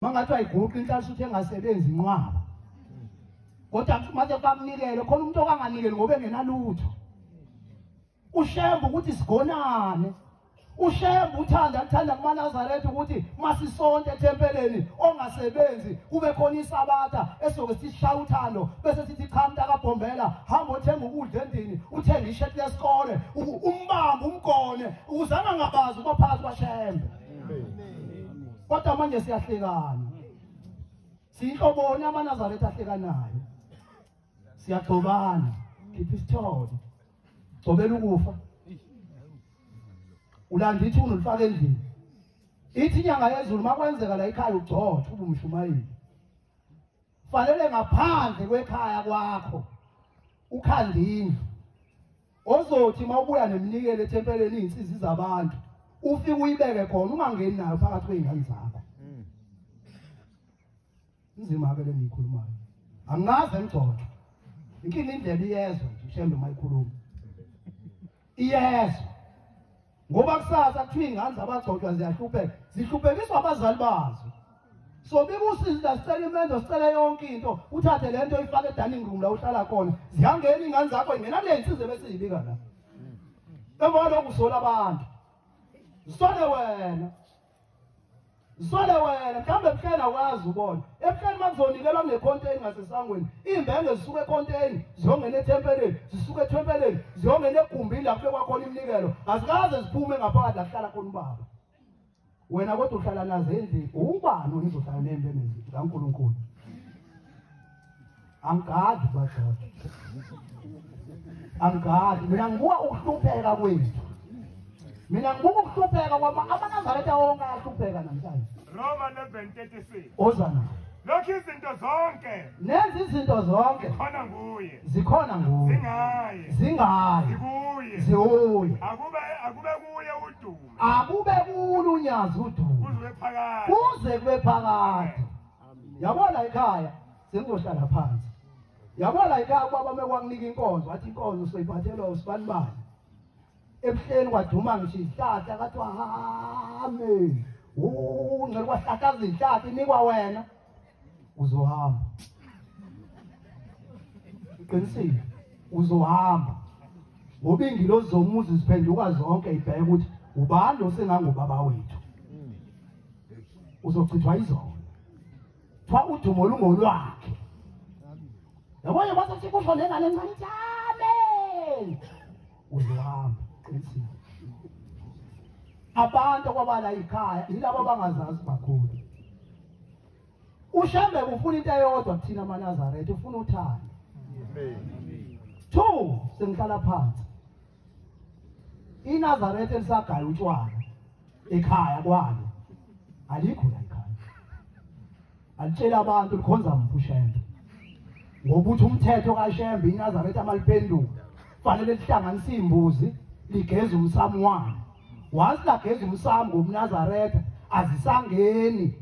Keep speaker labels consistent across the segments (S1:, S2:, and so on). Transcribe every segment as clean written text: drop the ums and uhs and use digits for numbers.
S1: Mangathi ayiguqa inhlansi uthi engasebenzi inqwaba. Kodwa mase bamnikele khona umuntu okanganikeli ngoba engenalutho. Ushembe ukuthi sigonane. Ushembe uthanda kuthanda kumaNazaretha ukuthi masisonke ethempeleni ongasebenzi kube khona isabatha esoke sishaya uthando bese sithi cha mntakabhombela hamba othenga ukudla endlini uthenge ishirt lesikole umbambe umgone ukuze angangabazi ukuba phakathi kwaShembe. Kodwa manje siyahlekana. Siyinhloboni amaNazaretha ahlekanayo. Siyagcobana, khipha isithole. Gcobela ukufa. Ulanda ithuna ulifaka endlini. Ithi inyanga yezulu makwenzeka la ekhaya ugcotshwe ube umshumayeli. Fanele ngaphandle kwekhaya kwakho ukhanda indlu. Ozothi mawubuya neminikelo ethempeleni izinsizi zabantu ufike uyibeke khona ungangeni nayo phakathi kwezingane zakho. Inzima ke lengiyikhulumayo. Angaze ngigcotshwe. Inkinga indlela iyezwa nje uShembe mayikhuluma. Iyezwa. Ngoba kusasa kuthiwa ingane zabagcotshwa ziyahlupheka, zihluphekiswa abazali bazo. So bikusiza sicela imendo sicela yonke into, uthathe lento uyifake e-dining room la uhlala khona. Ziyangena ingane zakho ingena le insizwe bese yibika la. Emva kwalokho usola abantu. Usole wena. Usole wena, mhlawumbe ebuhleni awukwazi ubona. Ebuhleni makuzonikelwa kunecontainer ngasesangweni, iy'mbenge zisuka econtainer ziyongena ethempeleni, zisuka ethempeleni ziyongena egumbini la kubekwa khona iminikelo. Azikaze ziphume ngaphakathi la kuhlala khona ubaba. Wena kodwa uhlala nazo endlini, ubani wena uzohlala ney'mbenge zikaNkulunkulu? Angigadli badoda. Angigadli, mina ngibuka ukuhlupheka kwethu. Mina ngibuka ukuhlupheka kwama amaNazaretha wonke ayahlupheka namhlanje.
S2: Roma 11:36.
S1: Ozana.
S2: Lokhu izinto zonke.
S1: Nenza izinto zonke.
S2: Zikhona nguye.
S1: Zikhona nguye.
S2: Zingaye.
S1: Zingaye.
S2: Zikuye.
S1: Ziuye.
S2: Akube kuye udumo.
S1: Akube kulo unyazi udumo.
S2: Kuze kube phakade.
S1: Kuze kube phakade. Yabona ekhaya sengizohlala phansi. Yabona ekhaya ubaba mekwakunika inkonzo wathi inkonzo soyiphathelwa usibanibani. Ebuhleni kwaduma ngisho izihlahla kathiwa amen. Ungcela kwahlakaza izihlahla inikwa wena. Uzohamba. Qinisile. Uzohamba. Ngoba ingilozi zomuzi ziphenduka zonke ibheke ukuthi ubani lo sengangubaba wethu. Uzochithwa izolo. Kuthiwa udumo lungolwakhe. Yabona base sikusho nengane encane ithi amen. Uzohamba. Qinisile. Abantu okwabala ikhaya yilabo abangazazi kakhulu. uShembe ufuna into eyodwa kuthina amaNazaretha, ufuna uthando. 2 sengihlala phansi. iNazaretha elisagaya utshwala ekhaya kwalo alikho la ekhaya. Alitshela abantu likhonza mphi uShembe. Ngoba uthi umthetho kaShembe iNazaretha maliphenduka fanele lihlanganise imbuzi ligeze umsamo walo. Once lageza umsamo ngomNazaretha azisangeni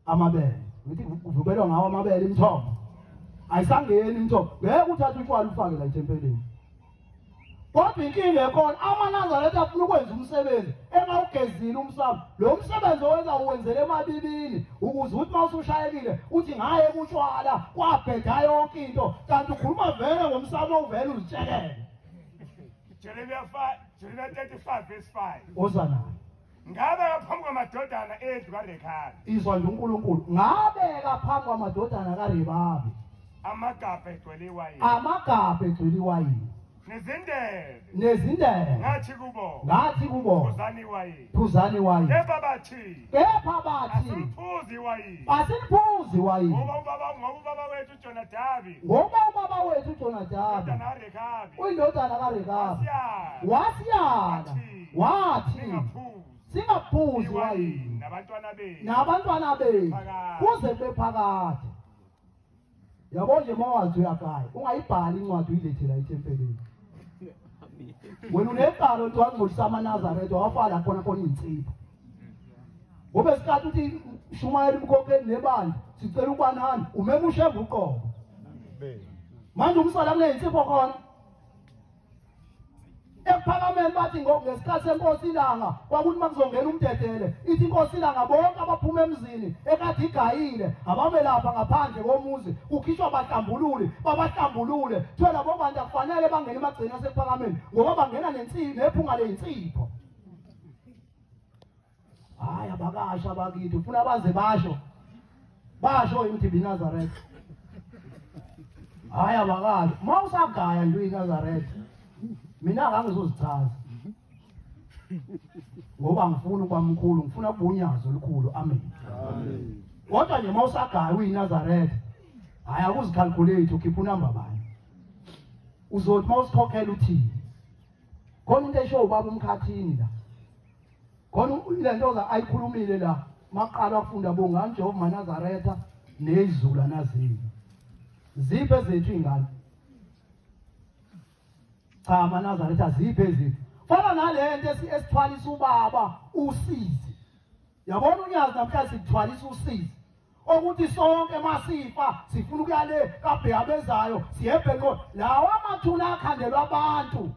S1: amabele. Ngithi kuvubelwa ngawo amabele imithombo. Ayisangeni imithombo. Ngeke uthathe utshwala ufake la ethempelini. Kodwa inkinga ekhona amaNazaretha afuna ukwenza umsebenzi engawugezile umsamo. Lo msebenzi owenza uwenzele emabibini ukuze uthi mawusushayekile uthi ngaye kutshwala kwabheda yonke into kanti ukhuluma vele ngomsamo uvele uzitshelele.
S2: Jeremiah 35 verse 5.
S1: Ozana.
S2: Ngabe phambi kwamadodana endlu kaRekabi.
S1: Izwa nje uNkulunkulu. Ngabe phambi kwamadodana kaRekabi.
S2: Amagabha egcwele iwayini.
S1: Amagabha egcwele iwayini.
S2: Nezindebe.
S1: Nezindebe.
S2: Ngathi kubo.
S1: Ngathi kubo.
S2: Phuzani iwayini.
S1: Phuzani iwayini.
S2: Kepha bathi.
S1: Kepha bathi.
S2: Asiliphuzi iwayini.
S1: Asiliphuzi iwayini.
S2: Ngoba ubaba wethu uJonadabi.
S1: Ngoba ubaba wethu uJonadabi.
S2: Indodana kaRekabi.
S1: Uyindodana kaRekabi. Wasiyala. Wathi. Singaphuzi iwayini.
S2: Nabantwana bethu.
S1: Nabantwana bethu. Kuze kube phakade. Yabo nje mawazi uyakaya ungayibhali incwadi uyilethela ethempelini. Wena unecala ukuthi wangcolisa amaNazaretha wafaka khona khona insipho. Ngoba isikhathi uthi shumayela umkhokheli nebandla sicela ukwanani umema uShembe uqobo. Manje umsala kuney'nsipho khona. Ekuphakameni bathi ngesikhathi senkosi ilanga kwakuthi makuzongena umdedele ithi inkosi ilanga bonke abaphuma emzini ekade igayile ababe lapha ngaphandle komuzi kukhishwa bahlambulule babahlambulule kuthiwe labo bantu akufanele bangene emagcini asekuphakameni ngoba bangena nensipho nephunga leyinsipho. Hayi abakasha abakithi ufuna baze basho basho ukuthi iNazaretha. Hayi abakasho uma usagaya nje iNazaretha mina angizozichaza ngoba ngifuna ukuba mkhulu, ngifuna ubunyazo olukhulu. Amen. Amen. Kodwa nje uma usagaya uyiNazaretha hayi akuzicalculate ukhipha unamba bani uzothi uma usikhokhela uthini. Khona into esho ubaba umkhathini la, khona le nto ayikhulumile la maqala afunda bongani Jehova maNazaretha nezulu nazini ziphe zethu ingane. Cha amaNazaretha ziphe zethu. Fana nalento esithwalisa ubaba usizi. Yabona unyazi namhlanje sikuthwalisa usizi okuthi sonke masifa sifuna ukuya le kabheka bezayo siyebhenqo lawa amathuna akhandelwa abantu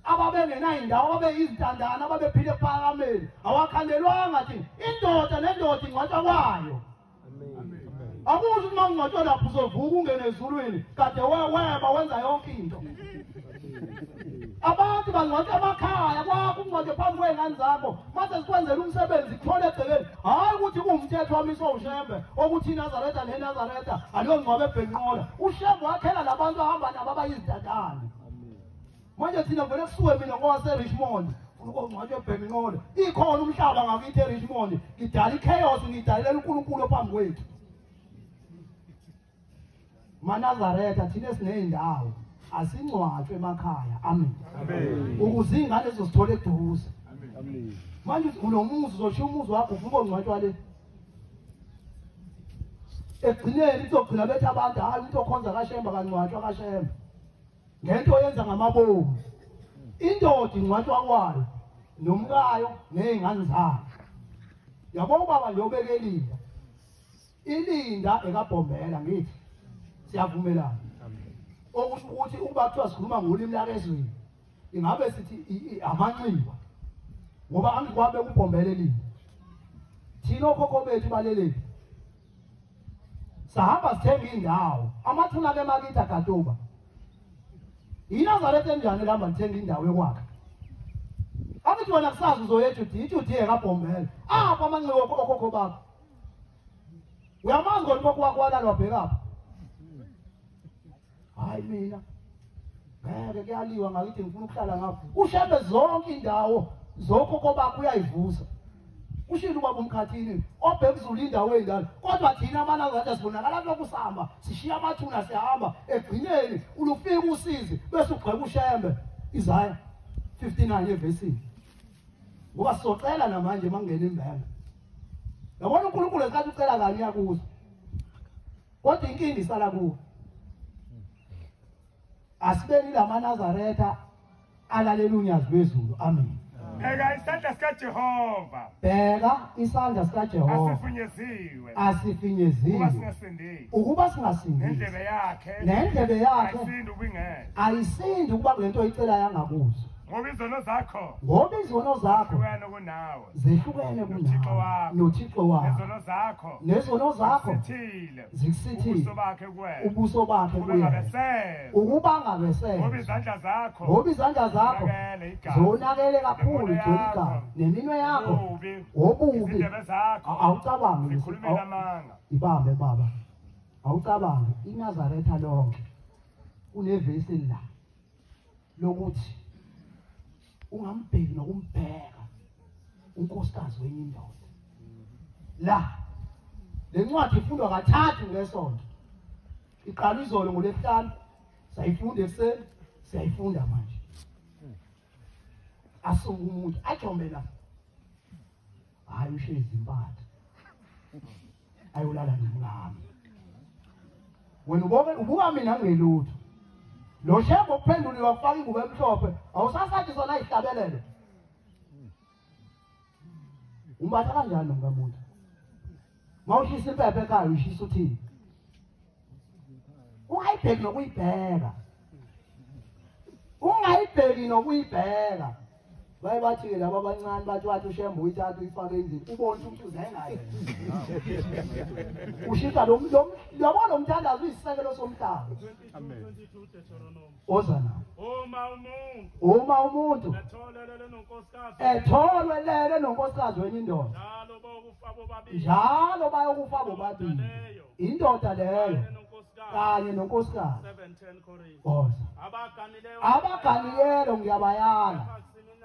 S1: ababengenayo indawo ababeyizintandane ababephile ephakameni awakhandelwanga thina. Indoda nendoda ingcwatshwa kwayo. Akusho ukuthi uma ungcwatshwa lapho uzovuka ungene ezulwini kade weba wenza yonke into. Abantu bangcwatshwa emakhaya kwakho ungcwatshwe phambi kwey'ngane zakho mase sikwenzela umsebenzi kuthole egcekeni. Hhayi ukuthi kuwumthetho wamiswa uShembe okuthi iNazaretha neNazaretha aliyongcwaba ebhenqola. UShembe wakhela labantu ahamba nabo abayizintandane. Manje thina vele kusuke mina ngowase-Richmond ufuna ukongcwatshwa ebhenqola. Ikhona umhlaba ngakithi eRichmond, ngidala ichaos, ngidalela uNkulunkulu phambi kwethu. MaNazaretha thina esineyindawo asingcwatshwe emakhaya. Amen. Amen. Ukuze ingane zizosithola eduze. Amen. Manje unomuzi uzoshiya umuzi wakho ufuna ukongcwatshwa le. Ekugcineni izogcina bethi abantu hayi umuntu okhonza kaShembe kangcwatshwa kaShembe. Ngento yenza ngamabomu. Indoda ingcwatshwa kwayo nomkayo nezingane zayo. Yabo ubaba nje obekelinda. Ilinda ekabhombela ngithi siyavumelana. Okusho ukuthi ukuba kuthiwa sikhuluma ngolimi lakezweni ingabe sithi amanxiwa ngoba angikwabe kubhombela elinda. Thina okhokho bethu baleleli sahamba sithenga indawo amathuna ke makithi agatoba. iNazaretha enjani lihamba lithenga indawo yokwakha? Angithi wena kusazi uzoya eJudiya, iJudiya ekabhombela apho amanxiwa okhokho bakho. Uyamazi kona ukhokho wakho walala wabhekaphi? Hayi mina ngeke kuyaliwa ngakithi ngifuna ukuhlala ngapho. UShembe zonke indawo zokhokho bakho uyayivusa. Ushilo ubaba umkhathini obheka uzulu indawo eyindala. Kodwa thina amaNazaretha sibonakala lokhu sihamba sishiya amathuna siyahamba egcineni ulufika usizi bese ugxeka uShembe. Isaya 59 evesini. Ngoba sizocela namanje mangena imbenge. Yabona uNkulunkulu esikhathi ucela kanye uyakuzwa. Kodwa inkinga isala kuwe. Asibeni lamaNazaretha alalela unyazi lwezulu. Amen.
S2: Bheka isandla sikaJehova.
S1: Bheka isandla sikaJehova.
S2: Asifinyeziwe.
S1: Asifinyeziwe.
S2: Ukuba singasindisi.
S1: Ukuba singasindisi.
S2: Nendlebe yakhe.
S1: Nendlebe yakhe.
S2: Ayisindi ukubingela.
S1: Ayisindi ukuba kulento oyicela yangakuzwa.
S2: Ngoba izono zakho.
S1: Ngoba izono zakho.
S2: Zehlukene kunawe.
S1: Zehlukene kunawe. NoThixo wakho.
S2: Nezono zakho.
S1: Nezono zakho.
S2: Zikusithile.
S1: Zikusithile.
S2: Ubuso bakhe kuwena.
S1: Ubuso bakhe kuwena.
S2: Ukuba
S1: Ukuba ngabesele.
S2: Ngoba izandla zakho.
S1: Ngoba izandla zakho. Zonakele kakhulu igcwele neminwe yakho. Obubi.
S2: Izindebe zakho.
S1: Awucabangi.
S2: Zikhulumela amanga.
S1: Ibambe baba. Awucabangi iNazaretha lonke. Kunevesi la lokuthi ungambheki nokumbheka unkosikazi wenye indoda. La le ncwadi ifundwa kathathu ngesonto. Iqala izolo ngolwesihlanu, sayifunda ekuseni, siyayifunda manje. Asuke umuntu ajombe la. Hayi ushiye izimpatha. Ayolala nomngami. Wena ubuka mina ngelutho. Lo Shembe okuphenduliwe wafaka ingubo emhlophe, awusasathi sona ihlabelelo. Umbatha kanjani nomkamuntu? Mawushisa impepho ekhaya uyishisa uthini? Ungayibheki nokuyibheka. Ungayibheki nokuyibheka. Baye bathi-ke laba abancane bathi wathi uShembe uyithatha uyifake endlini ubone ukuthi uzengayo. Ushisa lo yabo lo mthandazo uyisisekelo somhlaba.
S2: Amen.
S1: Ozana.
S2: Uma umuntu
S1: Uma umuntu
S2: etholelele nonkosikazi
S1: etholelele nonkosikazi wenye indoda,
S2: njalo bokufa bobabili,
S1: njalo bayokufa bobabili. Indoda leyo
S2: kanye
S1: kanye
S2: nonkosikazi.
S1: nonkosikazi.
S2: 7:10 Korinto.
S1: Oza.
S2: Abaganileyo
S1: Abaganileyo ngiyabayala,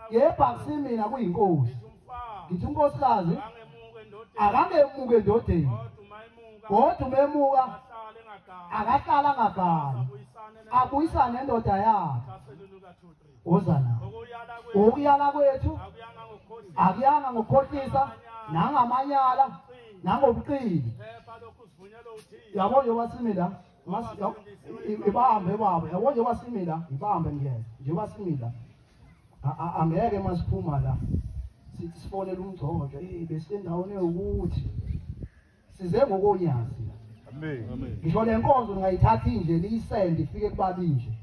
S1: kepha akusimina kuyinkosi.
S2: Ngithi umfazi
S1: Ngithi unkosikazi
S2: akangemuke endodeni,
S1: akangemuke endodeni,
S2: kodwa uma emuka
S1: kodwa uma emuka
S2: ahlale engagani,
S1: akahlala angagani,
S2: abuyisane
S1: abuyisane nendoda yakhe.
S2: Thesalonika 2:3.
S1: Ozana.
S2: Ukuyala kwethu
S1: Ukuyala kwethu
S2: akuyanga ngokukhohlisa,
S1: akuyanga ngokukhohlisa nangamanyala nangobuqili.
S2: kepha lokhu sivunyelwe uThixo.
S1: Yabo njengoba simi la, ibambe baba, yabo njengoba simi la, ibambe ngiyeza, njengoba simi la. Angeke masiphuma la sithi sifonele umgcotsho, eh besendaweni ewukuthi size ngokonyazi la.
S3: Amen.
S1: Ngisho le nkonzo ningayithatha nje niyisende ifike kubabi nje.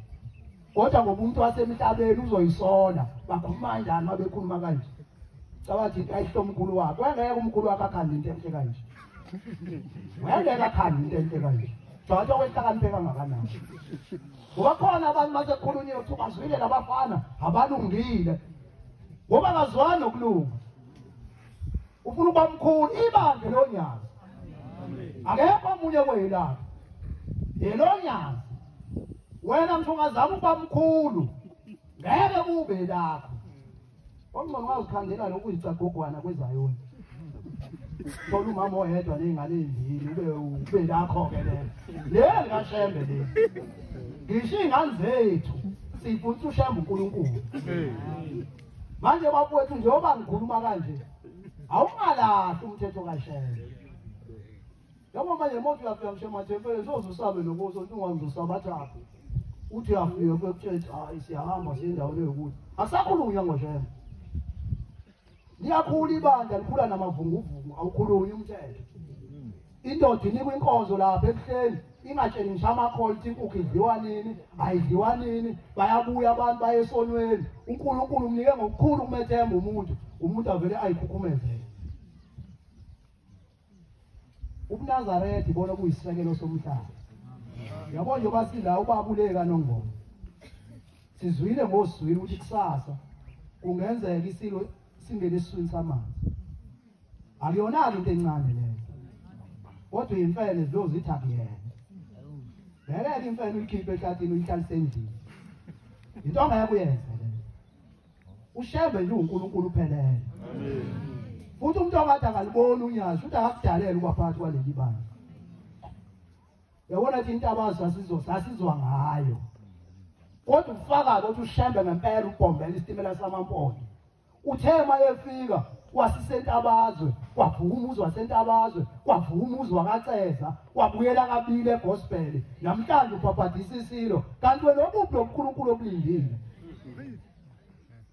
S1: Kodwa ngoba umuntu wasemhlabeni uzoyisola, bakhuluma kanjani mabekhuluma kanje? Cabathi ayihlo umkhulu wakhe, wengeke umkhulu wakhe akhande into enhle kanje. Wengeke akhande into enhle kanje. Jwathi okwehlakaniphe kangakanani. Ngoba khona abantu masekhulunyiwe kuthiwa bazwile labafana abalungile. Ngoba akazwani nokulunga. Ufuna ukuba mkhulu, ibambe lo nyazi. Akekho omunye kwelapha. Yelo nyazi. Wena mntu ungazama ukuba mkhulu, ngeke kube lakho. Okungcono ungazikhandela lokhu uyicagogwana kwezayoni. Thola umama oyedwa ney'ngane ey'mbili ube lakho-ke lelo. Le likaShembe leli. Ngisho iy'ngane zethu siyifundisa uShembe uNkulunkulu. Manje bafowethu njengoba ngikhuluma kanje, awungalahli umthetho kaShembe. Yabo manje imoto uyafika ngisho emathempelini soze usabe nobuso uthi ungangizosabathaphi. Uthi uyafika bekutshela ukuthi hayi siyahamba siye endaweni ewukuthi. Akusakhulunywa ngoShembe. Liyakhula ibandla likhula namavunguvungu, awukhulunywa umthetho. Indoda inikwa inkonzo lapha ebuhleni, ingatsheli ngisho amakholwa ukuthi inkukhu idliwa nini, ayidliwa nini, bayabuya abantu baye esonweni. uNkulunkulu umnike ngokukhulu ukumethemba umuntu, umuntu avele ayikhukhumezele. UbuNazaretha ibona kuyisisekelo somhlaba. Yabo njengoba sila ubaba uleka noNgoma. Sizwile ngosizwile ukuthi kusasa kungenzeka isilo singene esiswini samanzi. Akuyona-ke into encane leyo. Kodwa imfene ziyozithi akuyena. Ngeke imfene uyikhiphe ehlathini uyihlalise endlini. Into ongeke uyenze leyo. uShembe nje uNkulunkulu uphelele. Futhi umuntu ongathi akaliboni unyazi, futhi akakudalela ukuba phakathi kwaleli bandla. Uyabona ukuthi intabazo sasizwa ngayo. Kodwa ufakazi ukuthi uShembe ngempela ubhombela isitimela samaMpondo. Uthe mayefika wasisentabazwe, kwavuka umuzi wasentabazwe, kwavuka umuzi wakaCeza, wabuyela kabili egospel. Namhlanje ubhabhadisa isilo, kanti wena obuphi lobuNkulunkulu obulindile?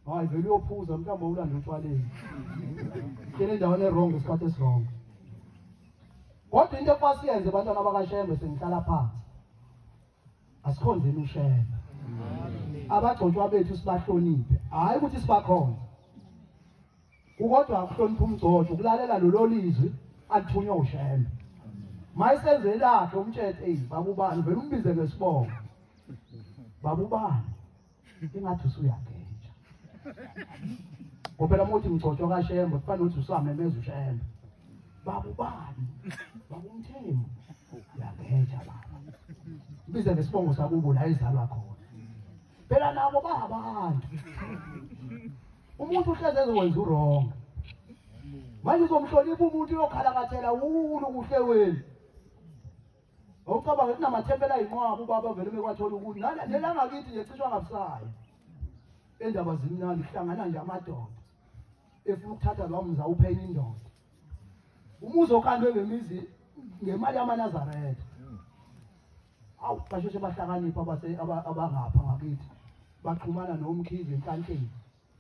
S1: Hayi vele uyophuza mhlawumbe ulande utshwaleni. Tshela endaweni e-wrong ngesikhathi esi-wrong. Kodwa into efasiyenze bantwana bakaShembe sengihlala phansi. Asikhonzeni uShembe. Abagcotshwa bethu sibahloniphe, hayi ukuthi sibakhonze. Kukodwa ukuhlonipha umgcotshwa, ukulalela lolo lizwi alithunywa uShembe. Mayisenze lakhe umtshele, "Ey babubani, vele umbize ngesibongo." Babubani? Ingathi usuyageja. Ngoba phela uma uthi mgcotshwa kaShembe kufanele ukuthi usamemeza uShembe. Babubani? Babumthembu. Uyageja baba. Mbize ngesibongo sakubo la izalwa khona. Phela nabo bayabantu. Umuntu uhleze ezokwenza uwrong. Manje uzomhlonipha umuntu uyokhalakathela ulo kuhle wena. Awucabanga kunamathempela ayinqwaba ubaba vele mekwathola ukuthi nelangakithi nje cishwa ngabusayo. Endaba zimnandi kuhlangana nje amadoda. Efuna ukuthatha lo mza uphenye indoda. Umuzi okhandwe ngemizi ngemali yamaNazaretha. Awu basheshe bahlakanipha abangapha ngakithi. Baxhumana noMkhize enhlanhleni.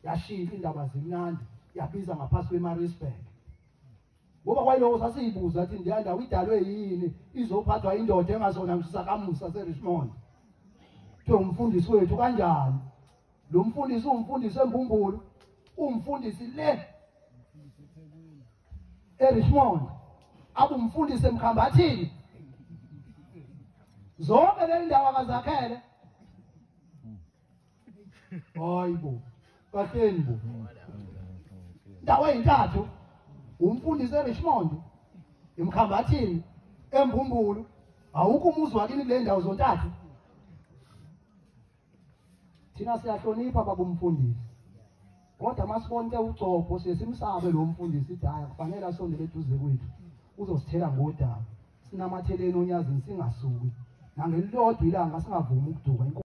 S1: Yashintsha indaba zimnandi yabiza ngaphansi kweMaritzburg. Ngoba kwayiloko sasiyibuza athi ndiyandawo idalwe yini izophathwa indoda engazona ngisakamusa seRichmond. Kuthiwa umfundisi wethu kanjani? Lo mfundisi umfundisi embumbulu, umfundisi le eRichmond, abumfundisi emkhambathini. Zonke le ndawo akazakhele. Hayibo, kahleni bo. Ndawo ezintathu, umfundisi eRichmond, emkhambathini, embumbulu. Awukho umuzi wakini kule ndawo zontathu. Thina siyahlonipha baba umfundisi, kodwa masibonke ucopho siye simsabe lo mfundisi, ithi hayi kufanele asondele eduze kwethu, uzosithela ngodaba. Sinamatheleni onyazini singasuki nangelilodwa ilanga, singavumi ukuduka.